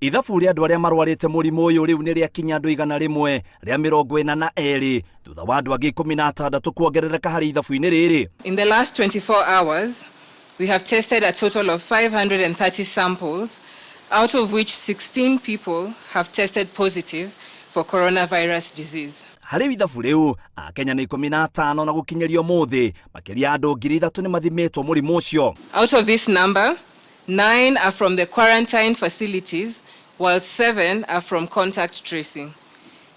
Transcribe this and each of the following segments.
Ithabu rĩa andũ arĩa marwarĩte mũrimũ ũyũ rĩu nĩ rĩakinya andũ 142, thutha wa andũ angĩ 16 kuongerereka harĩ ithabu-inĩ rĩrĩ. In the last 24 hours, we have tested a total of 530 samples, out of which 16 people have tested positive for coronavirus disease. Harĩ ithabu rĩu, Akenya nĩ 15, na gũkinyĩria ũmũthĩ makĩria ya andũ 3000 nĩ mathimĩtwo mũrimũ ũcio. Out of this number, 9 are from the quarantine facilities, while 7 are from contact tracing.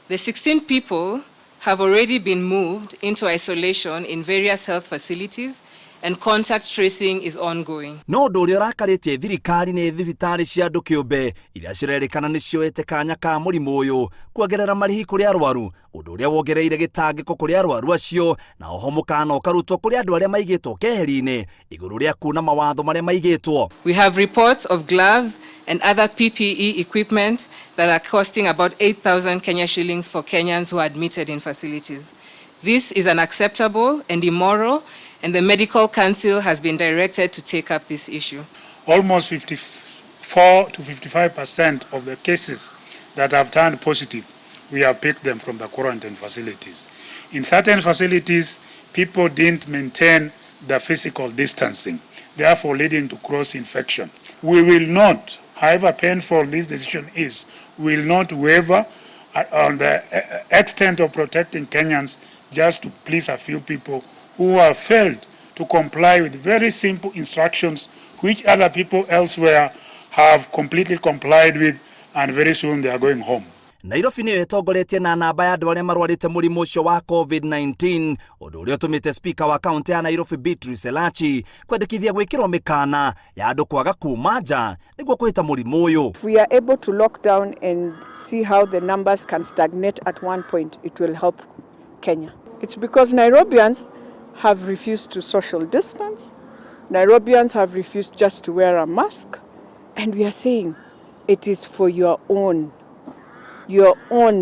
The 16 people have already been moved into isolation in various health facilities and contact tracing is ongoing. No ũndũ ũrĩa ũrakarĩtie thirikari nĩ thibitarĩ cia andũ kĩũmbe iria cirerĩkana nĩ cioete kanya ka mũrimũ ũyũ kuongerera marĩhi kũrĩ arwaru, ũndũ ũrĩa wongereire gĩtangĩko kũrĩ arwaru acio, na oho mũkana ũkarutwo kũrĩ andũ arĩa maigĩtwo keheri-inĩ igũrũ rĩa kuna mawatho marĩa maigĩtwo. We have reports of gloves and other PPE equipment that are costing about 8,000 Kenya shillings for Kenyans who are admitted in facilities. This is unacceptable and immoral, and the Medical Council has been directed to take up this issue. Almost 54 to 55% of the cases that have turned positive, we have picked them from the quarantine facilities. In certain facilities, people didn't maintain the physical distancing, therefore leading to cross-infection. We will not, however painful this decision is, will not waver on the extent of protecting Kenyans just to please a few people who have failed to comply with very simple instructions which other people elsewhere have completely complied with, and very soon they are going home. Nairobi nĩyo ĩtongoretie na namba ya andũ arĩa marwarĩte mũrimũ ũcio wa COVID-19, ũndũ ũrĩa ũtũmĩte Speaker wa kaunti ya Nairobi Beatrice Elachi kwendekithia gwĩkĩrwo mĩkana ya andũ kwaga kuma nja nĩguo kũhĩta mũrimũ ũyũ. If we are able to lock down and see how the numbers can stagnate at one point, it will help Kenya. It's because Nairobians have refused to social distance. Nairobians have refused just to wear a mask. And we are saying it is for your own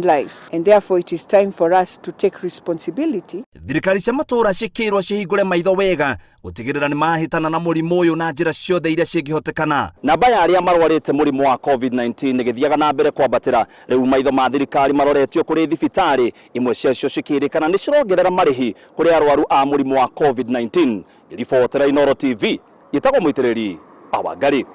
life. And therefore it is time for us to take responsibility. Thirikari cia matũũra cikĩrwo cihingũre maitho wega gũtigĩrĩra nĩ mahĩtana na mũrimũ ũyũ na njĩra ciothe iria cingĩhotekana. Namba ya arĩa marwarĩte mũrimũ wa COVID-19 ĩgĩthiaga na mbere kwambatĩra, rĩu maitho ma thirikari maroretio kũrĩ thibitarĩ imwe ciacio cikĩrĩkana nĩ cirongerera marĩhi kũrĩ arwaru a mũrimũ wa COVID-19. Ngĩribotera Inooro TV, gĩtagwo Mũitĩrĩri Awangari.